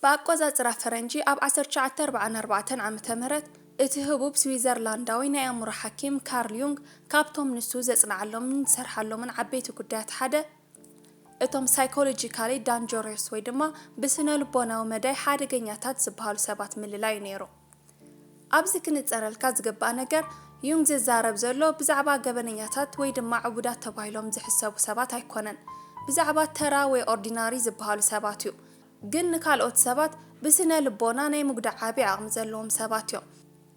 ብኣቆጻጽራ ፈረንጂ ኣብ ዓሰርተ ትሽዓተ ኣርባዓን ኣርባዕተን ዓመተ ምህረት፣ እቲ ህቡብ ስዊዘርላንዳዊ ናይ ኣእምሮ ሓኪም ካርል ዩንግ ካብቶም ንሱ ዘጽንዓሎምን ዝሰርሓሎምን ዓበይቲ ጉዳያት ሓደ፣ እቶም ሳይኮሎጂካሊ ዳንጀሮስ ወይ ድማ ብስነ ልቦናዊ መዳይ ሓደገኛታት ዝበሃሉ ሰባት ምልላይ እዩ ነይሩ። ኣብዚ ክንጸረልካ ዝግባእ ነገር፣ ዩንግ ዝዛረብ ዘሎ ብዛዕባ ገበነኛታት ወይ ድማ ዕቡዳት ተባሂሎም ዝሕሰቡ ሰባት ኣይኮነን። ብዛዕባ ተራ ወይ ኦርዲናሪ ዝበሃሉ ሰባት እዩ። ግን ንካልኦት ሰባት ብስነ ልቦና ናይ ምጉዳእ ዓቢ ዓቕሚ ዘለዎም ሰባት እዮም።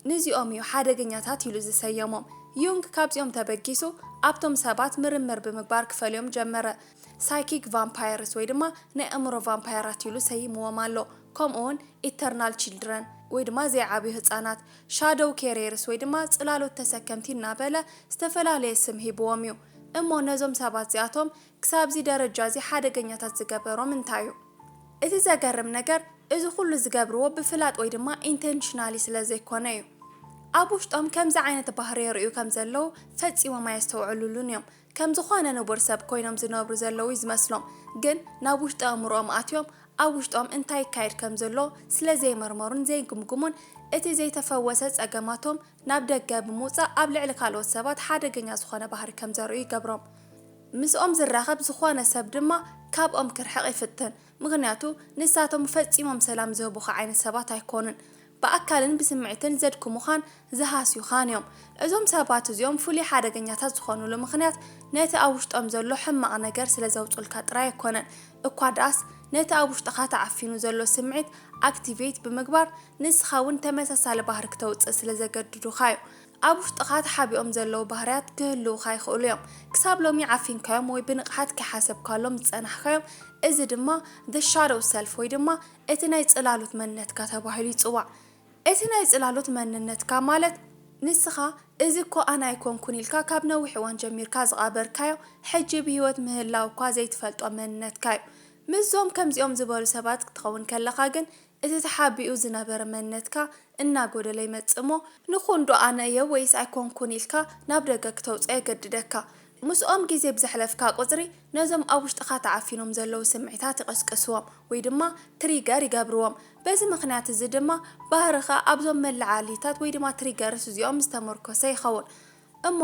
ንዚኦም እዩ ሓደገኛታት ኢሉ ዝሰየሞም። ዩንግ ካብዚኦም ተበጊሱ ኣብቶም ሰባት ምርምር ብምግባር ክፈልዮም ጀመረ። ሳይኪክ ቫምፓየርስ ወይ ድማ ናይ ኣእምሮ ቫምፓየራት ኢሉ ሰይምዎም ኣሎ። ከምኡ እውን ኢተርናል ቺልድረን ወይ ድማ ዘይዓብዩ ህጻናት፣ ሻዶው ኬሪየርስ ወይ ድማ ጽላሎት ተሰከምቲ እናበለ ዝተፈላለየ ስም ሂብዎም እዩ። እሞ ነዞም ሰባት እዚኣቶም ክሳብዚ ደረጃ እዚ ሓደገኛታት ዝገበሮም እንታይ እዩ? እቲ ዘገርም ነገር፣ እዚ ኩሉ ዝገብርዎ ብፍላጥ ወይ ድማ ኢንቴንሽናሊ ስለ ዘይኮነ እዩ። ኣብ ውሽጦም ከምዚ ዓይነት ባህሪ የርእዩ ከም ዘለዉ ፈጺሞም ኣየስተውዕሉሉን እዮም። ከም ዝኾነ ንቡር ሰብ ኮይኖም ዝነብሩ ዘለዉ እዩ ዝመስሎም። ግን ናብ ውሽጢ ኣእምሮኦም ኣትዮም ኣብ ውሽጦም እንታይ ይካየድ ከም ዘሎ ስለ ዘይመርመሩን ዘይግምግሙን፣ እቲ ዘይተፈወሰ ጸገማቶም ናብ ደገ ብምውጻእ ኣብ ልዕሊ ካልኦት ሰባት ሓደገኛ ዝኾነ ባህሪ ከም ዘርእዩ ይገብሮም። ምስኦም ዝራኸብ ዝኾነ ሰብ ድማ ካብኦም ክርሕቕ ይፍትን። ምኽንያቱ ንሳቶም ፈጺሞም ሰላም ዝህቡኻ ዓይነት ሰባት ኣይኮኑን። ብኣካልን ብስምዒትን ዘድክሙኻን ዝሃስዩኻን እዮም። እዞም ሰባት እዚኦም ፍሉይ ሓደገኛታት ዝኾኑሉ ምኽንያት ነቲ ኣብ ውሽጦም ዘሎ ሕማቕ ነገር ስለ ዘውጹልካ ጥራይ ኣይኮነን። እኳ ደኣስ ነቲ ኣብ ውሽጥኻ ተዓፊኑ ዘሎ ስምዒት ኣክቲቬት ብምግባር ንስኻ እውን ተመሳሳሊ ባህሪ ክተውጽእ ስለ ዘገድዱኻ እዩ። ኣብ ውሽጥኻ ተሓቢኦም ዘለዉ ባህርያት ክህልዉኻ ይኽእሉ እዮም። ክሳብ ሎሚ ዓፊንካዮም ወይ ብንቕሓት ከይሓሰብካሎም ዝጸናሕካዮም፣ እዚ ድማ the shadow self ወይ ድማ እቲ ናይ ጽላሎት መንነትካ ተባሂሉ ይጽዋዕ። እቲ ናይ ጽላሎት መንነትካ ማለት ንስኻ እዚ እኮ ኣነ ኣይኮንኩን ኢልካ ካብ ነዊሕ እዋን ጀሚርካ ዝቓበርካዮ፣ ሕጂ ብህይወት ምህላው እኳ ዘይትፈልጦ መንነትካ እዩ። ምስዞም ከምዚኦም ዝበሉ ሰባት ክትኸውን ከለኻ ግን እቲ ተሓቢኡ ዝነበረ መንነትካ እናጎደለ ይመጽእ እሞ፣ ንኹን ዶ ኣነ እየ ወይስ ኣይኮንኩን ኢልካ ናብ ደገ ክተውጽኦ የገድደካ። ምስኦም ግዜ ብዘሕለፍካ ቁጽሪ ነዞም ኣብ ውሽጥኻ ተዓፊኖም ዘለዉ ስምዒታት ይቕስቅስዎም ወይ ድማ ትሪገር ይገብርዎም። በዚ ምኽንያት እዚ ድማ ባህርኻ ኣብዞም መለዓሊታት ወይ ድማ ትሪገርስ እዚኦም ዝተመርኮሰ ይኸውን። እሞ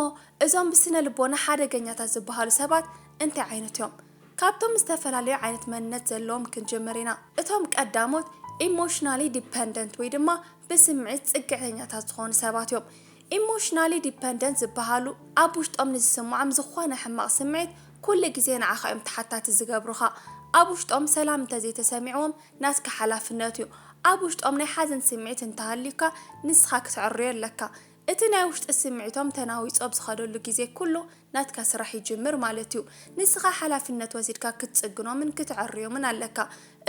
እዞም ብስነ ልቦና ሓደገኛታት ዝበሃሉ ሰባት እንታይ ዓይነት እዮም? ካብቶም ዝተፈላለዩ ዓይነት መንነት ዘለዎም ክንጅምር ኢና። እቶም ቀዳሞት ኢሞሽናሊ ዲፐንደንት ወይ ድማ ብስምዒት ጽግዕተኛታት ዝኾኑ ሰባት እዮም። ኢሞሽናሊ ዲፐንደንት ዝበሃሉ ኣብ ውሽጦም ንዝስምዖም ዝኾነ ሕማቕ ስምዒት ኩሉ ግዜ ንዓኻ እዮም ተሓታቲ ዝገብሩኻ። ኣብ ውሽጦም ሰላም እንተዘይተሰሚዕዎም ናትካ ሓላፍነት እዩ። ኣብ ውሽጦም ናይ ሓዘን ስምዒት እንተሃልዩካ ንስኻ ክትዕርዮ ኣለካ። እቲ ናይ ውሽጢ ስምዒቶም ተናዊጹ ኣብ ዝኸደሉ ግዜ ኩሉ ናትካ ስራሕ ይጅምር ማለት እዩ። ንስኻ ሓላፍነት ወሲድካ ክትጽግኖምን ክትዕርዮምን ኣለካ።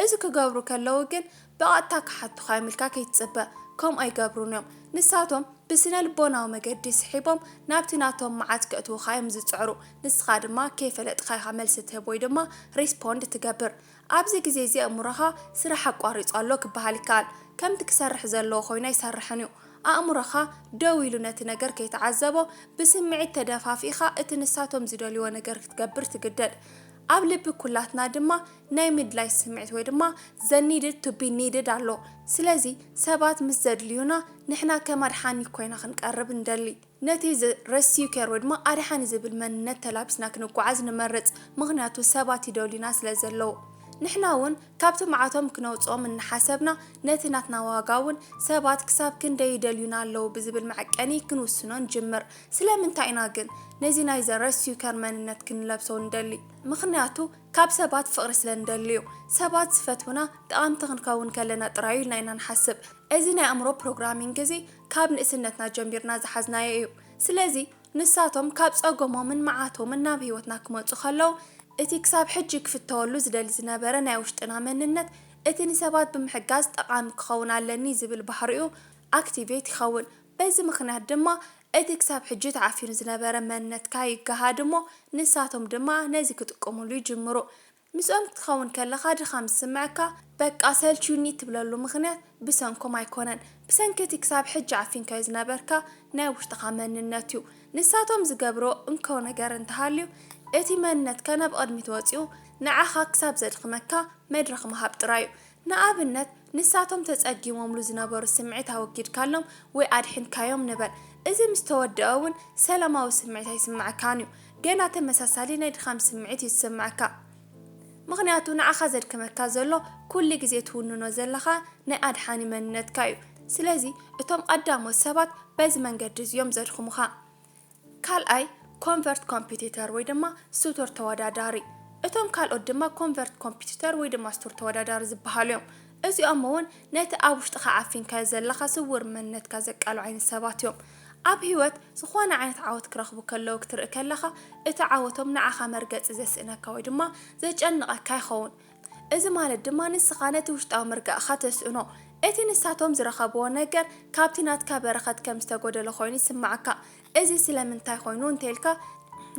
እዚ ክገብሩ ከለዉ ግን ብቐጥታ ክሓቱኻ እዮም ኢልካ ከይትጽበ። ከምኡ ኣይገብሩን እዮም። ንሳቶም ብስነ ልቦናዊ መገዲ ስሒቦም ናብቲ ናቶም መዓት ከእትዉኻ እዮም ዝጽዕሩ። ንስኻ ድማ ከይፈለጥካ ኢኻ መልሲ ትህብ ወይ ድማ ሪስፖንድ ትገብር። ኣብዚ ግዜ እዚ ኣእምሮኻ ስራሕ ኣቋሪጹ ኣሎ ክበሃል ይከኣል። ከምቲ ክሰርሕ ዘለዎ ኮይኑ ኣይሰርሕን እዩ። ኣእምሮኻ ደው ኢሉ ነቲ ነገር ከይተዓዘቦ ብስምዒት ተደፋፊእኻ እቲ ንሳቶም ዝደልይዎ ነገር ክትገብር ትግደድ። ኣብ ልቢ ኩላትና ድማ ናይ ምድላይ ስምዒት ወይ ድማ the needed to be needed ኣሎ። ስለዚ ሰባት ምስ ዘድልዩና ንሕና ከም ኣድሓኒ ኮይና ክንቀርብ ንደሊ። ነቲ ዝ-፣ rescue care ወይ ድማ ኣድሓኒ ዝብል መንነት ተላቢስና ክንጓዓዝ ንመርጽ፣ ምኽንያቱ ሰባት ይደልዩና ስለ ዘለዉ። ንሕና እውን ካብቲ መዓቶም ክነውጽኦም እናሓሰብና ነቲ ናትና ዋጋ እውን ሰባት ክሳብ ክንደይ ይደልዩና ኣለዉ ብዝብል መዐቀኒ ክንውስኖ ንጅምር። ስለምንታይ ኢና ግን ነዚ ናይ the rescue care መንነት ክንለብሶ ንደሊ? ምኽንያቱ ካብ ሰባት ፍቕሪ ስለ ንደሊ እዩ። ሰባት ዝፈትዉና ጠቐምቲ ክንከውን ከለና ጥራይ እዩ ኢልና ኢና ንሓስብ። እዚ ናይ ኣእምሮ ፕሮግራሚንግ እዚ ካብ ንእስነትና ጀሚርና ዝሓዝናዮ እዩ። ስለዚ ንሳቶም ካብ ጸገሞምን መዓቶምን ናብ ህይወትና ክመጹ ከለዉ፣ እቲ ክሳብ ሕጂ ክፍተወሉ ዝደሊ ዝነበረ ናይ ውሽጥና መንነት፣ እቲ ንሰባት ብምሕጋዝ ጠቓሚ ክኸውን ኣለኒ ዝብል ባህሪኡ ኣክቲቬት ይኸውን። በዚ ምኽንያት ድማ እቲ ክሳብ ሕጂ ተዓፊኑ ዝነበረ መንነትካ ይገሃድ እሞ፣ ንሳቶም ድማ ነዚ ክጥቀሙሉ ይጅምሩ። ምስኦም ክትኸውን ከለኻ ድኻም ዝስምዐካ፣ በቃ ሰልችዩኒ ትብለሉ ምኽንያት ብሰንኮም ኣይኮነን፣ ብሰንኪ እቲ ክሳብ ሕጂ ዓፊንካዮ ዝነበርካ ናይ ውሽጥኻ መንነት እዩ። ንሳቶም ዝገብርዎ እንኮ ነገር እንተሃልዩ፣ እቲ መንነትካ ናብ ቅድሚት ወጺኡ ንዓኻ ክሳብ ዘድኽመካ መድረኽ ምሃብ ጥራይ እዩ። ንኣብነት፣ ንሳቶም ተጸጊሞምሉ ዝነበሩ ስምዒት ኣወጊድካሎም ወይ ኣድሒንካዮም ንበል። እዚ ምስ ተወደአ እውን ሰላማዊ ስምዒት ኣይስምዓካን እዩ። ገና ተመሳሳሊ ናይ ድኻም ስምዒት እዩ ዝስምዓካ። ምኽንያቱ ንዓኻ ዘድክመካ ዘሎ ኩሉ ግዜ ትውንኖ ዘለኻ ናይ ኣድሓኒ መንነትካ እዩ። ስለዚ እቶም ቀዳሞት ሰባት በዚ መንገዲ እዚ እዮም ዘድኽሙኻ። ካልኣይ፣ ኮንቨርት ኮምፒቲተር ወይ ድማ ስቱር ተወዳዳሪ። እቶም ካልኦት ድማ ኮንቨርት ኮምፒቲተር ወይ ድማ ስቱር ተወዳዳሪ ዝበሃሉ እዮም። እዚኦም እውን ነቲ ኣብ ውሽጥኻ ዓፊንካዮ ዘለኻ ስውር መንነትካ ዘቃልዑ ዓይነት ሰባት እዮም። ኣብ ህይወት ዝኾነ ዓይነት ዓወት ክረኽቡ ከለዉ ክትርኢ ከለኻ፣ እቲ ዓወቶም ንዓኻ መርገጺ ዘስእነካ ወይ ድማ ዘጨንቐካ ይኸውን። እዚ ማለት ድማ ንስኻ ነቲ ውሽጣዊ ምርጋእኻ ተስእኖ። እቲ ንሳቶም ዝረኸብዎ ነገር ካብቲ ናትካ በረኸት ከም ዝተጎደለ ኮይኑ ይስምዓካ። እዚ ስለምንታይ ኮይኑ እንተኢልካ፣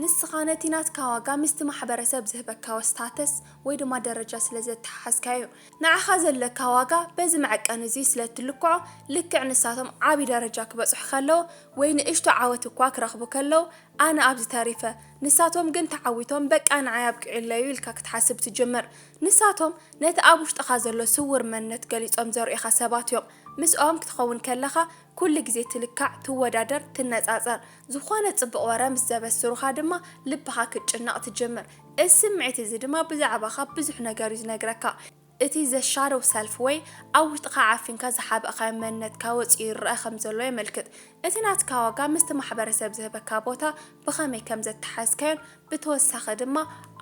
ንስኻ ነቲ ናትካ ዋጋ ምስቲ ማሕበረሰብ ዝህበካ ስታተስ ወይ ድማ ደረጃ ስለ ዘተሓሓዝካዮ። ንዓኻ ዘለካ ዋጋ በዚ መዐቀኒ እዚ ስለ እትልክዖ፣ ልክዕ ንሳቶም ዓቢ ደረጃ ክበጽሑ ከለዉ ወይ ንእሽቶ ዓወት እኳ ክረኽቡ ከለዉ፣ ኣነ ኣብዚ ተሪፈ፣ ንሳቶም ግን ተዓዊቶም፣ በቃ ንዓይ ኣብቂዑለይ እዩ ኢልካ ክትሓስብ ትጅምር። ንሳቶም ነቲ ኣብ ውሽጥኻ ዘሎ ስውር መንነት ገሊጾም ዘርእዩኻ ሰባት እዮም። ምስኦም ክትኸውን ከለኻ ኩሉ ግዜ ትልካዕ፣ ትወዳደር፣ ትነጻጸር። ዝኾነ ጽቡቕ ወረ ምስ ዘበስሩኻ ድማ ልብኻ ክትጭነቕ ትጅምር። እዚ ስምዒት እዚ ድማ ብዛዕባኻ ብዙሕ ነገር እዩ ዝነግረካ። እቲ ዘ ሻዶው ሰልፍ ወይ ኣብ ውሽጥኻ ዓፊንካ ዝሓበእካዮ መንነትካ ወጺኡ ይረኣ ከም ዘሎ የመልክት። እቲ ናትካ ዋጋ ምስቲ ማሕበረሰብ ዝህበካ ቦታ ብኸመይ ከም ዘተሓዝካዮን ብተወሳኺ ድማ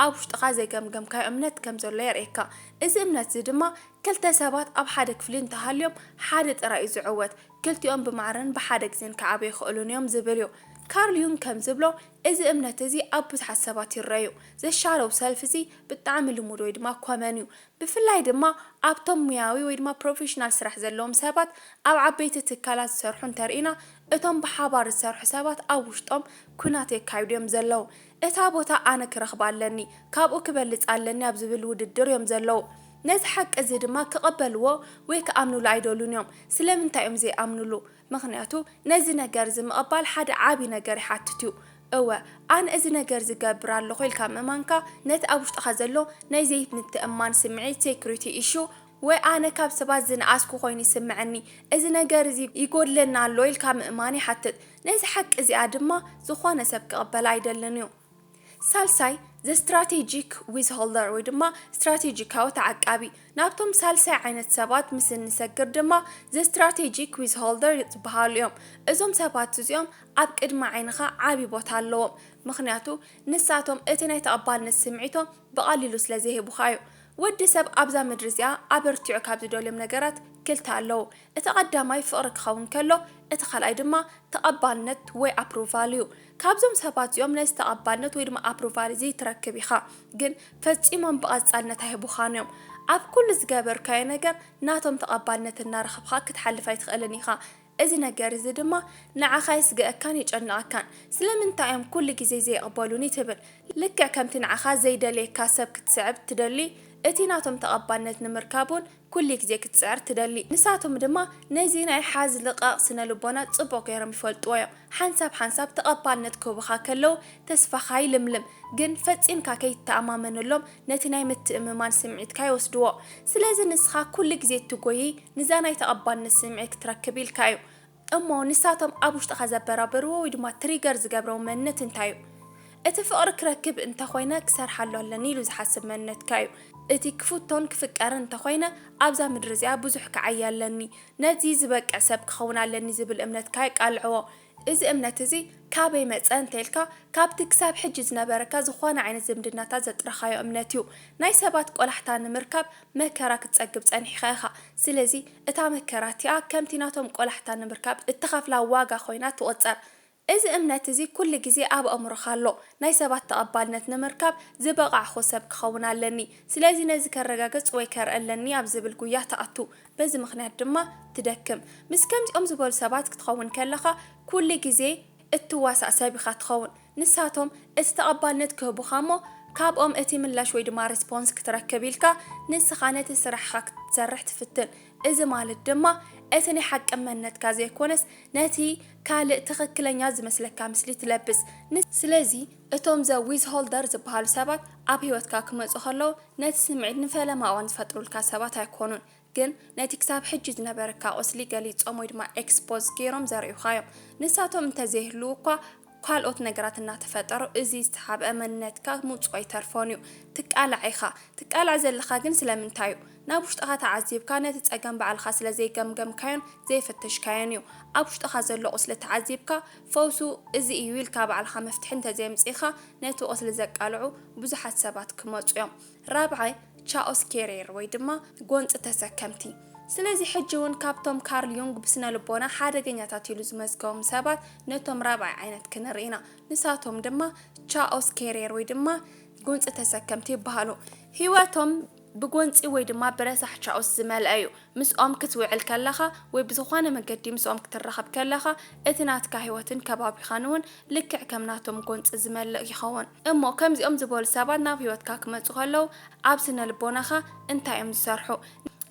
ኣብ ውሽጥኻ ዘይገምገምካዮ እምነት ከም ዘሎ የርእየካ። እዚ እምነት እዚ ድማ ክልተ ሰባት ኣብ ሓደ ክፍሊ እንተሃልዮም ሓደ ጥራይ እዩ ዝዕወት። ክልቲኦም ብማዕረን ብሓደ ግዜን ክዓብዩ ይኽእሉን እዮም ዝብል እዩ። ካርል ዩንግ ከም ዝብሎ፣ እዚ እምነት እዚ ኣብ ብዙሓት ሰባት ይረኣዩ። ዘ ሻዶው ሰልፍ እዚ ብጣዕሚ ልሙድ ወይ ድማ ኮመን እዩ። ብፍላይ ድማ ኣብቶም ሙያዊ ወይ ድማ ፕሮፌሽናል ስራሕ ዘለዎም ሰባት፣ ኣብ ዓበይቲ ትካላት ዝሰርሑ እንተርኢና፣ እቶም ብሓባር ዝሰርሑ ሰባት ኣብ ውሽጦም ኩናት የካይዱ እዮም ዘለዉ። እታ ቦታ ኣነ ክረኽባ ኣለኒ፣ ካብኡ ክበልጽ ኣለኒ ኣብ ዝብል ውድድር እዮም ዘለዉ። ነዚ ሓቂ እዚ ድማ ክቕበልዎ ወይ ክኣምኑሉ ኣይደሉን እዮም። ስለምንታይ እዮም ዘይኣምኑሉ? ምኽንያቱ ነዚ ነገር እዚ ምቕባል ሓደ ዓቢ ነገር ይሓትት እዩ። እወ፣ ኣነ እዚ ነገር ዝገብር ኣለኹ ኢልካ ምእማንካ ነቲ ኣብ ውሽጥኻ ዘሎ ናይ ዘይምትእምማን ስምዒት፣ ሴኩሪቲ ኢሹ፣ ወይ ኣነ ካብ ሰባት ዝነኣስኩ ኮይኑ ይስምዐኒ፣ እዚ ነገር እዚ ይጎድለኒ ኣሎ ኢልካ ምእማን ይሓትት። ነዚ ሓቂ እዚኣ ድማ ዝኾነ ሰብ ክቕበላ ኣይደልን እዩ። ሳልሳይ፣ ዘ ስትራቴጂክ ዊዝሆልደር ወይ ድማ ስትራቴጂካዊ ተዓቃቢ። ናብቶም ሳልሳይ ዓይነት ሰባት ምስ እንሰግር ድማ ዘ ስትራቴጂክ ዊዝሆልደር ዝበሃሉ እዮም። እዞም ሰባት እዚኦም ኣብ ቅድሚ ዓይንኻ ዓቢ ቦታ ኣለዎም፣ ምኽንያቱ ንሳቶም እቲ ናይ ተቐባልነት ስምዒቶም ብቐሊሉ ስለ ዘይህቡኻ እዩ። ወዲ ሰብ ኣብዛ ምድሪ እዚኣ ኣበርቲዑ ካብ ዝደልዮም ነገራት ክልተ ኣለዉ። እቲ ቀዳማይ ፍቕሪ ክኸውን ከሎ፣ እቲ ካልኣይ ድማ ተቐባልነት ወይ ኣፕሩቫል እዩ። ካብዞም ሰባት እዚኦም ነዚ ተቐባልነት ወይ ድማ ኣፕሩቫል እዚ ትረክብ ኢኻ፣ ግን ፈጺሞም ብቐጻልነት ኣይህቡኻን እዮም። ኣብ ኩሉ ዝገበርካዮ ነገር ናቶም ተቐባልነት እናረኸብካ ክትሓልፍ ኣይትኽእልን ኢኻ። እዚ ነገር እዚ ድማ ንዓኻ የስግአካን የጨንቐካን። ስለምንታይ እዮም ኩሉ ግዜ ዘይቕበሉኒ ትብል? ልክዕ ከምቲ ንዓኻ ዘይደልየካ ሰብ ክትስዕብ ትደሊ፣ እቲ ናቶም ተቐባልነት ንምርካብ እውን ኩሉ ግዜ ክትጽዕር ትደሊ። ንሳቶም ድማ ነዚ ናይ ሓዝ ልቐቕ ስነ ልቦና ጽቡቕ ገይሮም ይፈልጥዎ እዮም። ሓንሳብ ሓንሳብ ተቐባልነት ክህቡኻ ከለዉ ተስፋኻ ይልምልም፣ ግን ፈጺምካ ከይትተኣማመነሎም ነቲ ናይ ምትእምማን ስምዒትካ ይወስድዎ። ስለዚ ንስኻ ኩሉ ግዜ እትጎይይ ንዛ ናይ ተቐባልነት ስምዒት ክትረክብ ኢልካ እዩ። እሞ ንሳቶም ኣብ ውሽጥኻ ዘበራብርዎ ወይ ድማ ትሪገር ዝገብርዎ መንነት እንታይ እዩ? እቲ ፍቕሪ ክረክብ እንተኾይነ ክሰርሓሉ ኣለኒ ኢሉ ዝሓስብ መንነትካ እዩ። እቲ ክፍቶን ክፍቀርን እንተኾይነ ኣብዛ ምድሪ እዚኣ ብዙሕ ክዓይ ኣለኒ፣ ነዚ ዝበቅዕ ሰብ ክኸውን ኣለኒ ዝብል እምነትካ የቃልዕዎ። እዚ እምነት እዚ ካበይ መጸ እንተኢልካ፣ ካብቲ ክሳብ ሕጂ ዝነበረካ ዝኾነ ዓይነት ዝምድናታት ዘጥረኻዮ እምነት እዩ። ናይ ሰባት ቆላሕታ ንምርካብ መከራ ክትጸግብ ጸኒሕካ ኢኻ። ስለዚ እታ መከራ እቲኣ ከምቲ ናቶም ቆላሕታ ንምርካብ እትኸፍላ ዋጋ ኮይና ትቑጸር። እዚ እምነት እዚ ኩሉ ግዜ ኣብ ኣእምሮኻ ኣሎ። ናይ ሰባት ተቐባልነት ንምርካብ ዝበቓዕኹ ሰብ ክኸውን ኣለኒ፣ ስለዚ ነዚ ከረጋግጽ ወይ ከርእ ኣለኒ ኣብ ዝብል ጉያ ትኣቱ። በዚ ምኽንያት ድማ ትደክም። ምስ ከምዚኦም ዝበሉ ሰባት ክትኸውን ከለኻ ኩሉ ግዜ እትዋሳእ ሰብ ኢኻ ትኸውን። ንሳቶም እቲ ተቐባልነት ክህቡኻ እሞ ካብኦም እቲ ምላሽ ወይ ድማ ሪስፖንስ ክትረክብ ኢልካ ንስኻ ነቲ ስራሕኻ ክትሰርሕ ትፍትን። እዚ ማለት ድማ እቲ ናይ ሓቂ መንነትካ ዘይኮነስ ነቲ ካልእ ትኽክለኛ ዝመስለካ ምስሊ ትለብስ። ን-፣ ስለዚ እቶም ዘ ዊዝሆልደር ዝበሃሉ ሰባት ኣብ ህይወትካ ክመጹ ከለዉ ነቲ ስምዒት ንፈለማ እዋን ዝፈጥሩልካ ሰባት ኣይኮኑን። ግን ነቲ ክሳብ ሕጂ ዝነበረካ ቁስሊ ገሊጾም ወይ ድማ ኤክስፖዝ ገይሮም ዘርእዩኻ እዮም። ንሳቶም እንተዘይህልዉ እኳ፣ ካልኦት ነገራት እናተፈጠሩ እዚ ዝተሓብአ መንነትካ ምውጽኦ ኣይተርፎን እዩ። ትቃላዕ ኢኻ። ትቃላዕ ዘለኻ ግን ስለምንታይ እዩ? ናብ ውሽጥኻ ተዓዚብካ ነቲ ጸገም ባዕልኻ ስለ ዘይገምገምካዮን ዘይፈተሽካዮን እዩ። ኣብ ውሽጥኻ ዘሎ ቁስሊ ተዓዚብካ፣ ፈውሱ እዚ እዩ ኢልካ ባዕልኻ መፍትሒ እንተዘየምጺእኻ፣ ነቲ ቁስሊ ዘቃልዑ ብዙሓት ሰባት ክመጹ እዮም። ራብዓይ፣ ቻኦስ ኬሪየር ወይ ድማ ጎንጺ ተሰከምቲ። ስለዚ ሕጂ እውን ካብቶም ካርል ዩንግ ብስነ ልቦና ሓደገኛታት ኢሉ ዝመዝገቦም ሰባት ነቶም ራብዓይ ዓይነት ክንርኢ ኢና። ንሳቶም ድማ ቻኦስ ኬሪየር ወይ ድማ ጎንጺ ተሰከምቲ ይበሃሉ። ህይወቶም ብጎንጺ ወይ ድማ ብረሳሕ ቻኦስ ዝመልአ እዩ። ምስኦም ክትውዕል ከለኻ ወይ ብዝኾነ መገዲ ምስኦም ክትራኸብ ከለኻ፣ እቲ ናትካ ህይወትን ከባቢኻን እውን ልክዕ ከም ናቶም ጎንጺ ዝመልእ ይኸውን። እሞ ከምዚኦም ዝበሉ ሰባት ናብ ህይወትካ ክመጹ ከለዉ፣ ኣብ ስነ ልቦናኻ እንታይ እዮም ዝሰርሑ?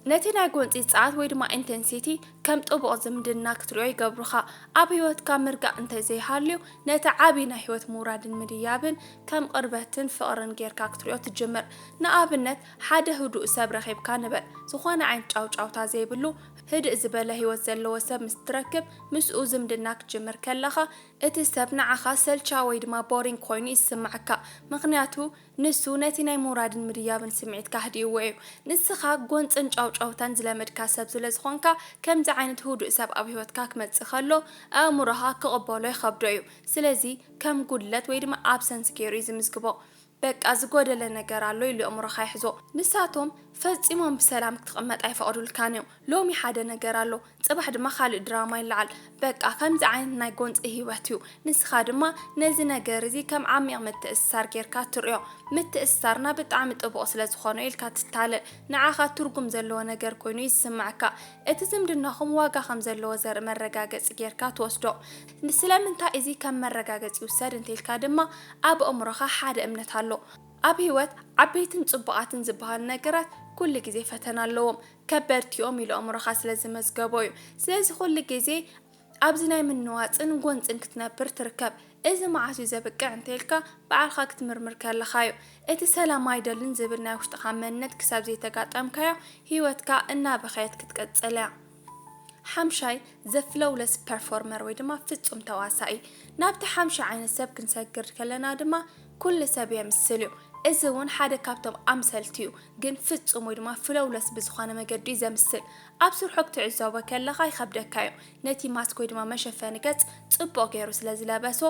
ነቲ ናይ ጎንጺ ጸዓት ወይ ድማ ኢንተንሲቲ ከም ጥቡቕ ዝምድና ክትሪኦ ይገብሩኻ። ኣብ ህይወትካ ምርጋእ እንተዘይሃልዩ፣ ነቲ ዓቢ ናይ ህይወት ምውራድን ምድያብን ከም ቅርበትን ፍቕርን ጌርካ ክትሪኦ ትጅምር። ንኣብነት፣ ሓደ ህዱእ ሰብ ረኺብካ ንበል። ዝኾነ ዓይነት ጫውጫውታ ዘይብሉ፣ ህድእ ዝበለ ህይወት ዘለዎ ሰብ ምስ ትረክብ፣ ምስኡ ዝምድና ክትጅምር ከለኻ፣ እቲ ሰብ ንዓኻ ሰልቻ ወይ ድማ ቦሪንግ ኮይኑ ይስምዓካ። ምኽንያቱ፣ ንሱ ነቲ ናይ ምውራድን ምድያብን ስምዒትካ ኣህዲእዎ እዩ። ንስኻ ጎንጽን ጫውጫውታን ዝለመድካ ሰብ ስለ ዝኾንካ፣ ከምዚ ዓይነት ህዱእ ሰብ ኣብ ህይወትካ ክመጽእ ከሎ፣ ኣእምሮኻ ክቕበሎ ይኸብዶ እዩ። ስለዚ፣ ከም ጉድለት ወይ ድማ ኣብሰንስ ገይሩ እዩ ዝምዝግቦ። በቃ፣ ዝጎደለ ነገር ኣሎ ኢሉ ኣእምሮኻ ይሕዞ። ንሳቶም ፈጺሞም ብሰላም ክትቕመጥ ኣይፈቕዱልካን እዮም። ሎሚ ሓደ ነገር ኣሎ፣ ጽባሕ ድማ ካልእ ድራማ ይለዓል። በቃ፣ ከምዚ ዓይነት ናይ ጎንጺ ህይወት እዩ። ንስኻ ድማ ነዚ ነገር እዚ ከም ዓሚቕ ምትእስሳር ጌርካ ትርእዮ። ምትእስሳርና ብጣዕሚ ጥቡቕ ስለ ዝኾነ ኢልካ ትታለል። ንዓኻ ትርጉም ዘለዎ ነገር ኮይኑ ይስምዓካ። እቲ ዝምድናኹም ዋጋ ከም ዘለዎ ዘርኢ መረጋገጺ ጌርካ ትወስዶ። ስለምንታይ እዚ ከም መረጋገጺ ይውሰድ እንተኢልካ ድማ፣ ኣብ ኣእምሮኻ ሓደ እምነት ኣሎ። ኣብ ህይወት ዓበይትን ጽቡቓትን ዝበሃሉ ነገራት ኩሉ ግዜ ፈተና ኣለዎም። ከበድቲ እዮም ኢሉ ኣእምሮኻ ስለ ዝመዝገቦ እዩ። ስለዚ ኩሉ ግዜ ኣብዚ ናይ ምንዋጽን ጎንጽን ክትነብር ትርከብ። እዚ መዓስ እዩ ዘብቅዕ እንተኢልካ ባዕልኻ ክትምርምር ከለኻ እዩ። እቲ ሰላም ኣይደልን ዝብል ናይ ውሽጥኻ መንነት ክሳብ ዘይተጋጠምካዮ ህይወትካ እናበኸየት ክትቅጽል እያ። ሓምሻይ፣ ዘ ፍሎውለስ ፐርፎርመር ወይ ድማ ፍጹም ተዋሳኢ። ናብቲ ሓምሻይ ዓይነት ሰብ ክንሰግር ከለና ድማ ኩሉ ሰብ የምስል እዩ። እዚ እውን ሓደ ካብቶም ኣምሰልቲ እዩ፣ ግን ፍጹም ወይ ድማ ፍሎውለስ ብዝኾነ መገዲ እዩ ዘምስል። ኣብ ስርሑ ክትዕዘቦ ከለኻ ይኸብደካ እዩ። ነቲ ማስክ ወይ ድማ መሸፈኒ ገጽ ጽቡቕ ገይሩ ስለ ዝለበሶ፣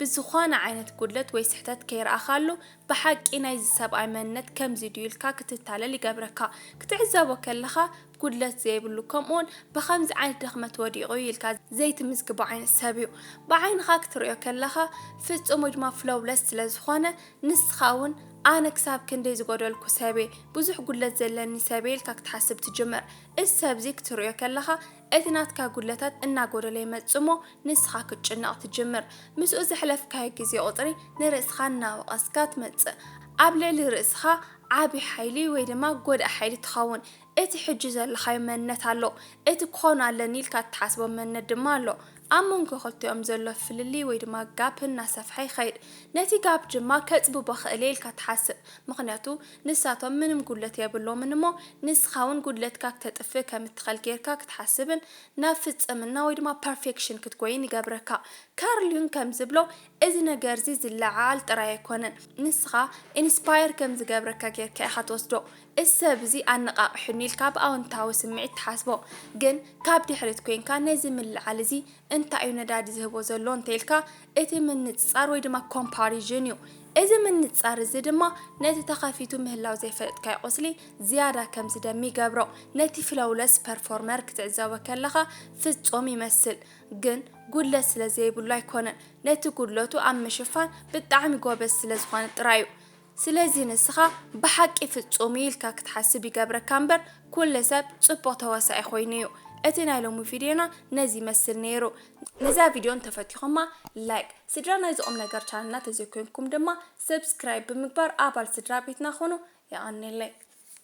ብዝኾነ ዓይነት ጉድለት ወይ ስሕተት ከይረኣኻሉ፣ ብሓቂ ናይዚ ሰብኣይ መንነት ከምዚ ድዩ ኢልካ ክትታለል ይገብረካ። ክትዕዘቦ ከለኻ ጉድለት ዘይብሉ፣ ከምኡውን ብኸምዚ ዓይነት ድኽመት ወዲቑ እዩ ኢልካ ዘይትምዝግቦ ዓይነት ሰብ እዩ። ብዓይንኻ ክትርእዮ ከለኻ ፍጹም ወይ ድማ ፍሎውለስ ስለ ዝኾነ፣ ንስኻ እውን ኣነ ክሳብ ክንደይ ዝጎደልኩ ሰብ እየ፣ ብዙሕ ጉድለት ዘለኒ ሰብ እየ ኢልካ ክትሓስብ ትጅምር። እዚ ሰብ እዚ ክትርእዮ ከለኻ እቲ ናትካ ጉድለታት እናጎደለ ይመጽእ እሞ ንስኻ ክትጭነቕ ትጅምር። ምስኡ ዘሕለፍካዮ ግዜ ቁጽሪ ንርእስኻ እናወቐስካ ትመጽእ። ኣብ ልዕሊ ርእስኻ ዓቢ ሓይሊ ወይ ድማ ጎዳኢ ሓይሊ ትኸውን። እቲ ሕጂ ዘለኻዮ መንነት ኣሎ። እቲ ክኾኑ ኣለኒ ኢልካ እትሓስቦ መንነት ድማ ኣሎ። ኣብ መንጎ ክልቲኦም ዘሎ ፍልልይ ወይ ድማ ጋፕ እናሰፍሐ ይኸይድ። ነቲ ጋፕ ድማ ከጽብቦ ክእል እየ ኢልካ ትሓስብ። ምኽንያቱ ንሳቶም ምንም ጉድለት የብሎምን እሞ ንስኻ እውን ጉድለትካ ክተጥፍእ ከም እትኸል ጌርካ ክትሓስብን ናብ ፍጽምና ወይ ድማ ፐርፌክሽን ክትጎይን ይገብረካ። ካርል ዩንግ ከም ዝብሎ፣ እዚ ነገር እዚ ዝለዓል ጥራይ ኣይኮነን። ንስኻ ኢንስፓየር ከም ዝገብረካ ጌርካ ኢኻ ትወስዶ። እዚ ሰብ እዚ ኣነቓቒሑኒ ኢልካ ብኣወንታዊ ስምዒት ትሓስቦ። ግን ካብ ድሕሪት ኮይንካ ነዚ ምልዓል እዚ እንታይ እዩ ነዳዲ ዝህቦ ዘሎ እንተ ኢልካ፣ እቲ ምንጽጻር ወይ ድማ ኮምፓሪዥን እዩ። እዚ ምንጽጻር እዚ ድማ ነቲ ተኸፊቱ ምህላው ዘይፈለጥካዮ ቁስሊ ዝያዳ ከም ዝደሚ ይገብሮ። ነቲ ፍሎውለስ ፐርፎርመር ክትዕዘቦ ከለኻ ፍጹም ይመስል፣ ግን ጉድለት ስለ ዘይብሉ ኣይኮነን። ነቲ ጉድለቱ ኣብ ምሽፋን ብጣዕሚ ጎበዝ ስለ ዝኾነ ጥራይ እዩ። ስለዚ ንስኻ ብሓቂ ፍጹም እዩ ኢልካ ክትሓስብ ይገብረካ እምበር፣ ኩሉ ሰብ ጽቡቕ ተዋሳኢ ኮይኑ እዩ። እቲ ናይ ሎሚ ቪድዮና ነዚ ይመስል ነይሩ። ነዛ ቪድዮ እንተፈቲኹማ ላይክ፣ ስድራ ናይዚ ቁም ነገር ቻነልና ተዘይኮይንኩም ድማ ሰብስክራይብ ብምግባር ኣባል ስድራ ቤትና ኩኑ። የቐንየለይ።